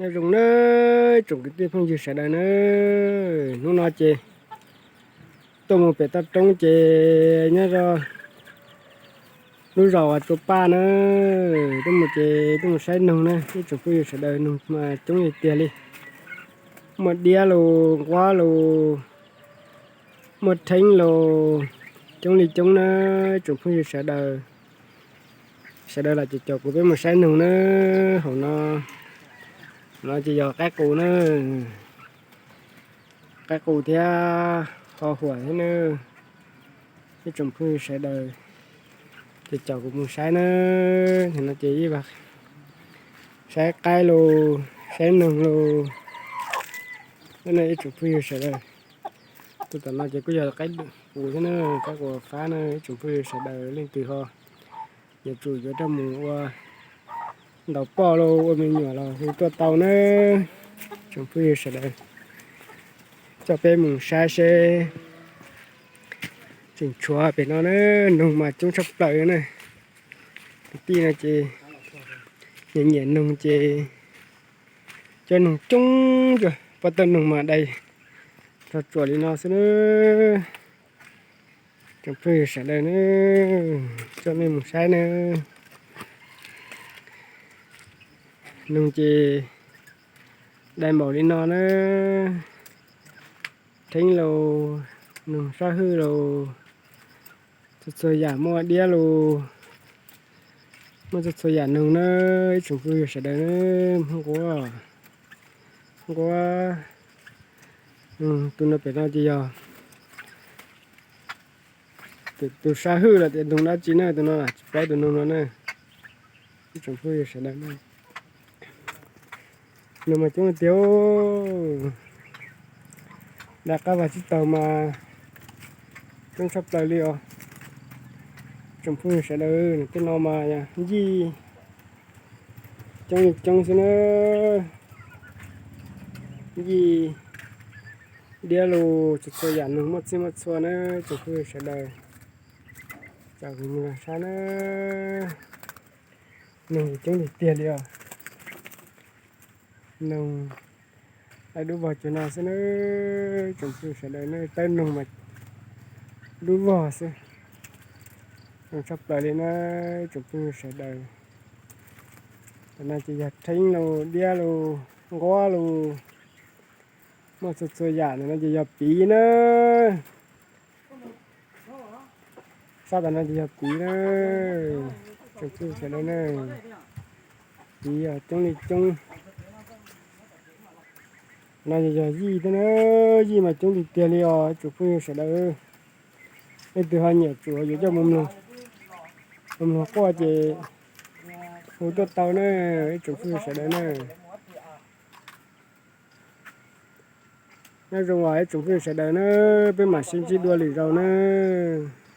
Nyob zoo nawb tsoom kwv tij phooj ywg sawv daws nawb, hnub no ces tuaj mus pem toj roob ces nyob rau lub zos Ua Tsua Paj na, tuaj mus ces tuaj mus saib noog na ib tsoom phooj ywg sawv daws, noog mas coob li tiag li, muaj diab los nquab los, muaj rheeb los, coob li coob na ib tsoom phooj ywg sawv daws. Sawv daws los ces caum kuv peb mus saib noog na, hauv no, no ces yog qaib qus na, qaib qus thiab ho huam thiab na, ib tsoom phooj ywg sawv daws, ces caum kuv mus saib na, no ces ib saib qaib los, saib noog los, ib tsoom phooj ywg sawv daws. Tus tom no ces kuj yog qaib qus thiab na, qaib qus fab na ib tsoom phooj ywg sawv daws, leej twg ho yuav tsum yuav coj mus ua ntaus poj los ua me nyuam los hu tuaj tau na, tsoom phooj ywg sawv daws. Coj peb mus saib seb, tseem tshuav pem no na, noog mas coob tshaj plaws na. Kwv tij no ces nyiam nyiam noog ces cov noog coob, pob tawb noog mas dai rog tsuam li no xwb na. Tsoom phooj ywg sawv daws na, coj nej mus saib na, noog ces dai npaum li no na, rheeb los, noog sab hwj los, txhua txhua yam, muaj diab los, muaj txhua txhua yam noog na ib tsoom phooj ywg sawv daws na, nquab, nquab, tus no pem no ces yog tus sab hwj los tias noog dab tsi na, tus no tsis paub tus noog no na, ib tsoom phooj ywg sawv daws na. Noog mas coob tiag, dai qab vag tsib taug mas coob tshaj plaws li os. Tsoom phooj ywg sawv daws, tej no mas yog yij coob li coob xwb na, yij, diab los txhua txhua yam noog muaj txhij muaj txhua na tsoom phooj ywg sawv daws. Caum kuv mus saib na, noog coob tiag tiag li os. Noog dai dub vog cuag no xwb na tsoom phooj ywg sawv daws na, tawb noog mas dub vog xwb, noog tshaj plaws li na tsoom phooj ywg sawv daws. Tam no ces yog rheeb los, diab los, nquab los, muaj txhua txhua yam. Tam no ces yog piv na, sab tam no ces yog piv na, tsoom phooj ywg sawv daws na, piv yog coob li coob. No ces yog yij thiab na, yij mas coob tiag tiag li os tsoom phooj ywg sawv daws. Leej twg ho nyiam tsum yuav coj mus mloog, mus mloog quaj ces hu tuaj tau na ib tsoom phooj ywg sawv daws na. Nyob zoo os ib tsoom phooj ywg sawv daws na, peb mam sib ntsib dua lwm zaus na.